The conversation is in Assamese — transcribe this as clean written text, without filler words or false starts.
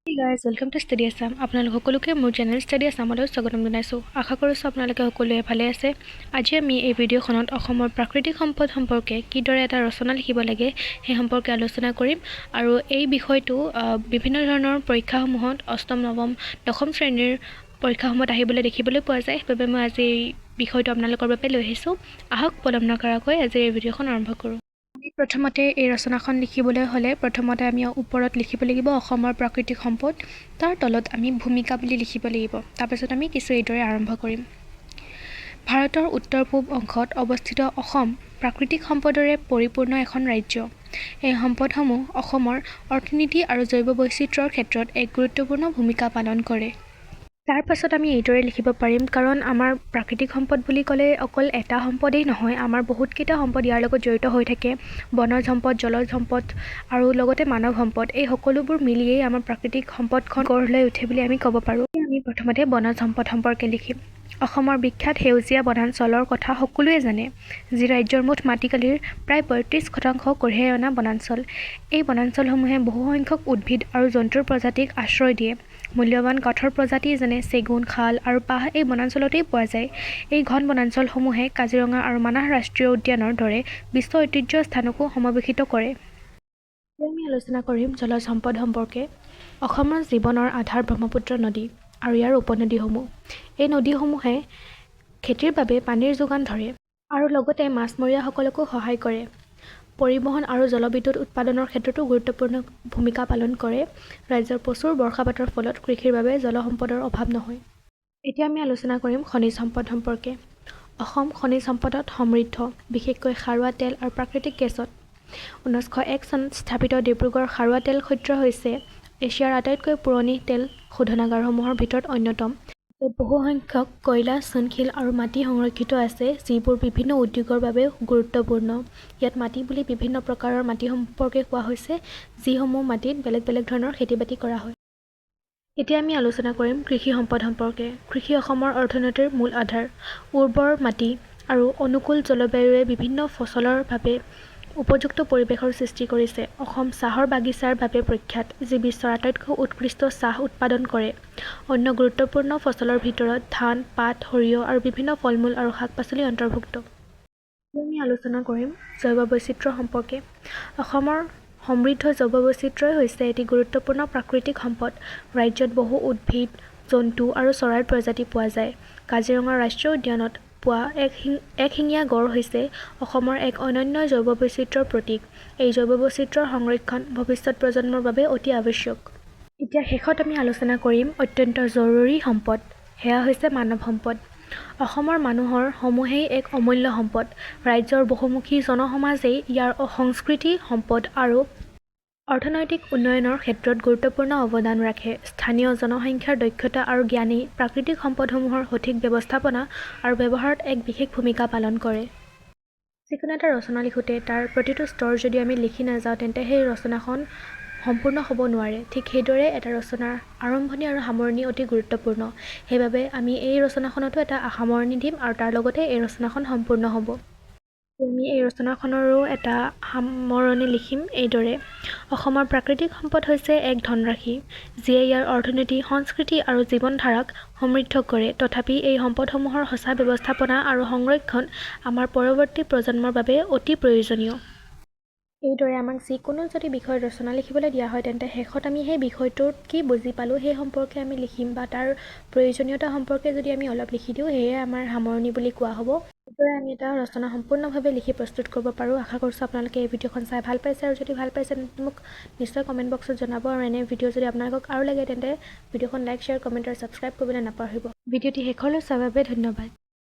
Hey guys, welcome to Study Assam. আপোনালোক সকলোকে মোৰ চেনেল ষ্টাডি আছামলৈ স্বাগতম জনাইছোঁ। আশা কৰিছোঁ আপোনালোকে সকলোৱে ভালে আছে। আজি আমি এই ভিডিঅ'খনত অসমৰ প্ৰাকৃতিক সম্পদ সম্পৰ্কে কিদৰে এটা ৰচনা লিখিব লাগে, সেই সম্পৰ্কে আলোচনা কৰিম। আৰু এই বিষয়টো বিভিন্ন ধৰণৰ পৰীক্ষাসমূহত, অষ্টম, নৱম, দশম শ্ৰেণীৰ পৰীক্ষাসমূহত আহিবলৈ দেখিবলৈ পোৱা যায়। সেইবাবে মই আজি এই বিষয়টো আপোনালোকৰ বাবে লৈ আহিছোঁ। আহক, পলম নকৰাকৈ আজিৰ এই ভিডিঅ'খন আৰম্ভ কৰোঁ। আমি প্ৰথমতে এই ৰচনাখন লিখিবলৈ হ'লে প্ৰথমতে আমি ওপৰত লিখিব লাগিব অসমৰ প্ৰাকৃতিক সম্পদ। তাৰ তলত আমি ভূমিকা বুলি লিখিব লাগিব। তাৰপাছত আমি কিছু এইদৰে আৰম্ভ কৰিম। ভাৰতৰ উত্তৰ পূব অংশত অৱস্থিত অসম প্ৰাকৃতিক সম্পদৰে পৰিপূৰ্ণ এখন ৰাজ্য। এই সম্পদসমূহ অসমৰ অৰ্থনীতি আৰু জৈৱ বৈচিত্ৰ্যৰ ক্ষেত্ৰত এক গুৰুত্বপূৰ্ণ ভূমিকা পালন কৰে। তাৰ পাছত আমি এইদৰে লিখিব পাৰিম, কাৰণ আমাৰ প্ৰাকৃতিক সম্পদ বুলি ক'লে অকল এটা সম্পদেই নহয়, আমাৰ বহুতকেইটা সম্পদ ইয়াৰ লগত জড়িত হৈ থাকে। বনজ সম্পদ, জলজ সম্পদ আৰু লগতে মানৱ সম্পদ, এই সকলোবোৰ মিলিয়েই আমাৰ প্ৰাকৃতিক সম্পদখন গঢ় লৈ উঠে বুলি আমি ক'ব পাৰোঁ। আমি প্ৰথমতে বনজ সম্পদ সম্পৰ্কে লিখিম। অসমৰ বিখ্যাত সেউজীয়া বনাঞ্চলৰ কথা সকলোৱে জানে, যি ৰাজ্যৰ মুঠ মাটিকালিৰ প্ৰায় 35% কঢ়িয়াই অনা বনাঞ্চল। এই বনাঞ্চলসমূহে বহুসংখ্যক উদ্ভিদ আৰু জন্তুৰ প্ৰজাতিক আশ্ৰয় দিয়ে। মূল্যৱান কাঠৰ প্ৰজাতি যেনে চেগুন, শাল আৰু বাঁহ এই বনাঞ্চলতেই পোৱা যায়। এই ঘন বনাঞ্চলসমূহে কাজিৰঙা আৰু মানাহ ৰাষ্ট্ৰীয় উদ্যানৰ দৰে বিশ্ব ঐতিহ্য স্থানকো সমাৱেশিত কৰে। এতিয়া আমি আলোচনা কৰিম জলজ সম্পদ সম্পৰ্কে। অসমৰ জীৱনৰ আধাৰ ব্ৰহ্মপুত্ৰ নদী আৰু ইয়াৰ উপনদীসমূহ। এই নদীসমূহে খেতিৰ বাবে পানীৰ যোগান ধৰে আৰু লগতে মাছমৰীয়াসকলকো সহায় কৰে। পৰিবহণ আৰু জলবিদ্যুৎ উৎপাদনৰ ক্ষেত্ৰতো গুৰুত্বপূৰ্ণ ভূমিকা পালন কৰে। ৰাজ্যৰ প্ৰচুৰ বৰ্ষাপাতৰ ফলত কৃষিৰ বাবে জলসম্পদৰ অভাৱ নহয়। এতিয়া আমি আলোচনা কৰিম খনিজ সম্পদ সম্পৰ্কে। অসম খনিজ সম্পদত সমৃদ্ধ, বিশেষকৈ খাৰুৱা তেল আৰু প্ৰাকৃতিক গেছত। 1901 চনত স্থাপিত ডিব্ৰুগড় খাৰুৱা তেল ক্ষেত্ৰ হৈছে এছিয়াৰ আটাইতকৈ পুৰণি তেল শোধনাগাৰসমূহৰ ভিতৰত অন্যতম, য'ত বহুসংখ্যক কয়লা, চূণশিল আৰু মাটি সংৰক্ষিত আছে, যিবোৰ বিভিন্ন উদ্যোগৰ বাবে গুৰুত্বপূৰ্ণ। ইয়াত মাটি বুলি বিভিন্ন প্ৰকাৰৰ মাটি সম্পৰ্কে কোৱা হৈছে, যিসমূহ মাটিত বেলেগ বেলেগ ধৰণৰ খেতি বাতি কৰা হয়। এতিয়া আমি আলোচনা কৰিম কৃষি সম্পদ সম্পৰ্কে। কৃষি অসমৰ অৰ্থনীতিৰ মূল আধাৰ। উৰ্বৰ মাটি আৰু অনুকূল জলবায়ুৱে বিভিন্ন ফচলৰ বাবে উপযুক্ত পৰিৱেশৰ সৃষ্টি কৰিছে। অসম চাহৰ বাগিচাৰ বাবে প্ৰখ্যাত, যি বিশ্বৰ আটাইতকৈ উৎকৃষ্ট চাহ উৎপাদন কৰে। অন্য গুৰুত্বপূৰ্ণ ফচলৰ ভিতৰত ধান, পাট, সৰিয়হ আৰু বিভিন্ন ফল মূল আৰু শাক পাচলি অন্তৰ্ভুক্ত। এতিয়া আমি আলোচনা কৰিম জৈৱ বৈচিত্ৰ্য সম্পৰ্কে। অসমৰ সমৃদ্ধ জৈৱ বৈচিত্ৰ্যই হৈছে এটি গুৰুত্বপূৰ্ণ প্ৰাকৃতিক সম্পদ। ৰাজ্যত বহু উদ্ভিদ, জন্তু আৰু চৰাইৰ প্ৰজাতি পোৱা যায়। কাজিৰঙা ৰাষ্ট্ৰীয় উদ্যানত পোৱা একশিঙীয়া গঁড় হৈছে অসমৰ এক অনন্য জৈৱ বৈচিত্ৰ্যৰ প্ৰতীক। এই জৈৱ বৈচিত্ৰ্যৰ সংৰক্ষণ ভৱিষ্যত প্ৰজন্মৰ বাবে অতি আৱশ্যক। এতিয়া শেষত আমি আলোচনা কৰিম অত্যন্ত জৰুৰী সম্পদ, সেয়া হৈছে মানৱ সম্পদ। অসমৰ মানুহৰ সমূহেই এক অমূল্য সম্পদ। ৰাজ্যৰ বহুমুখী জনসমাজেই ইয়াৰ সংস্কৃতি, সম্পদ আৰু অৰ্থনৈতিক উন্নয়নৰ ক্ষেত্ৰত গুৰুত্বপূৰ্ণ অৱদান ৰাখে। স্থানীয় জনসংখ্যাৰ দক্ষতা আৰু জ্ঞানেই প্ৰাকৃতিক সম্পদসমূহৰ সঠিক ব্যৱস্থাপনা আৰু ব্যৱহাৰত এক বিশেষ ভূমিকা পালন কৰে। যিকোনো এটা ৰচনা লিখোঁতে তাৰ প্ৰতিটো স্তৰ যদি আমি লিখি নাযাওঁ, তেন্তে সেই ৰচনাখন সম্পূৰ্ণ হ'ব নোৱাৰে। ঠিক সেইদৰে এটা ৰচনাৰ আৰম্ভণি আৰু সামৰণি অতি গুৰুত্বপূৰ্ণ। সেইবাবে আমি এই ৰচনাখনতো এটা সামৰণি দিম আৰু তাৰ লগতে এই ৰচনাখন সম্পূৰ্ণ হ'ব। আমি এই ৰচনাখনৰো এটা সামৰণি লিখিম এইদৰে: অসমৰ প্ৰাকৃতিক সম্পদ হৈছে এক ধনৰাশি, যিয়ে ইয়াৰ অৰ্থনীতি, সংস্কৃতি আৰু জীৱনধাৰাক সমৃদ্ধ কৰে। তথাপি এই সম্পদসমূহৰ সঁচা ব্যৱস্থাপনা আৰু সংৰক্ষণ আমাৰ পৰৱৰ্তী প্ৰজন্মৰ বাবে অতি প্ৰয়োজনীয়। এইদৰে আমাক যিকোনো যদি বিষয়ত ৰচনা লিখিবলৈ দিয়া হয়, তেন্তে শেষত আমি সেই বিষয়টোত কি বুজি পালোঁ, সেই সম্পৰ্কে আমি লিখিম বা তাৰ প্ৰয়োজনীয়তা সম্পৰ্কে যদি আমি অলপ লিখি দিওঁ, সেয়ে আমাৰ সামৰণি বুলি কোৱা হ'ব। এইদৰে আমি এটা ৰচনা সম্পূৰ্ণভাৱে লিখি প্ৰস্তুত কৰিব পাৰোঁ। আশা কৰিছোঁ আপোনালোকে এই ভিডিঅ'খন চাই ভাল পাইছে আৰু যদি ভাল পাইছে, তেন্তে মোক নিশ্চয় কমেণ্ট বক্সত জনাব। আৰু এনে ভিডিঅ' যদি আপোনালোকক আৰু লাগে, তেন্তে ভিডিঅ'খন লাইক, শ্বেয়াৰ, কমেণ্ট আৰু ছাবস্ক্ৰাইব কৰিবলৈ নাপাহৰিব। ভিডিঅ'টি শেষলৈ চোৱাৰ বাবে ধন্যবাদ।